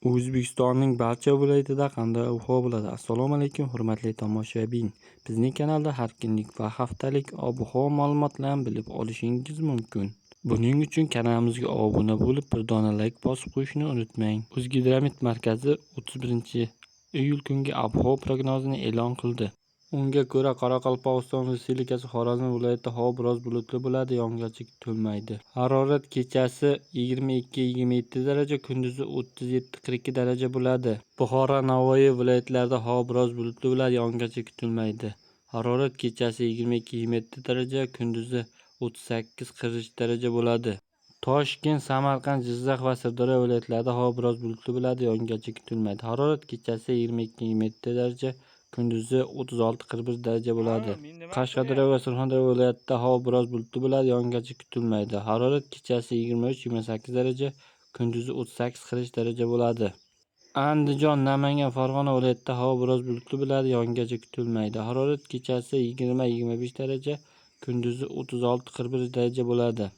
O'zbekistonning barcha viloyatida qanday ob-havo bo'ladi? Assalomu alaykum, hurmatli tomoshabin. Bizning kanalda har kunlik va haftalik ob-havo ma'lumotlarini bilib olishingiz mumkin. Buning uchun kanalimizga obuna bo'lib, bir dona layk bosib qo'yishni unutmang. O'zgidromet markazi 31-iyul kungi ob-havo prognozini e'lon qildi. Unga ko'ra, Qoraqalpog'iston Respublikasi, Xorazm viloyatida havo biroz bulutli bo'ladi, yog'ingarchilik kutilmaydi. Harorat kechasi 22-27 daraja, kunduzi 37-42 daraja bo'ladi. Buxoro, Navoiy viloyatlarida havo biroz bulutli bo'ladi, yog'ingarchilik kutilmaydi. Harorat kechasi 22-27 daraja, kunduzi 38-43 daraja bo'ladi. Toshkent, Samarqand, Jizzax va Sirdaryo viloyatlarida havo biroz bulutli bo'ladi, yog'ingarchilik kutilmaydi. Harorat kechasi 22-27 daraja, kunduzi 36-41 daraja bo'ladi. Men nima Qashqadaryo va Surxondaryo viloyatida havo biroz bulutli bo'ladi, yog'ingarchilik kutilmaydi. Harorat kechasi 23-28 daraja, kunduzi 38-43 daraja bo'ladi. Andijon, Namangan, Farg'ona viloyatida havo biroz bulutli bo'ladi, yog'ingarchilik kutilmaydi. Harorat kechasi 20-25 daraja, kunduzi 36-41 daraja bo'ladi.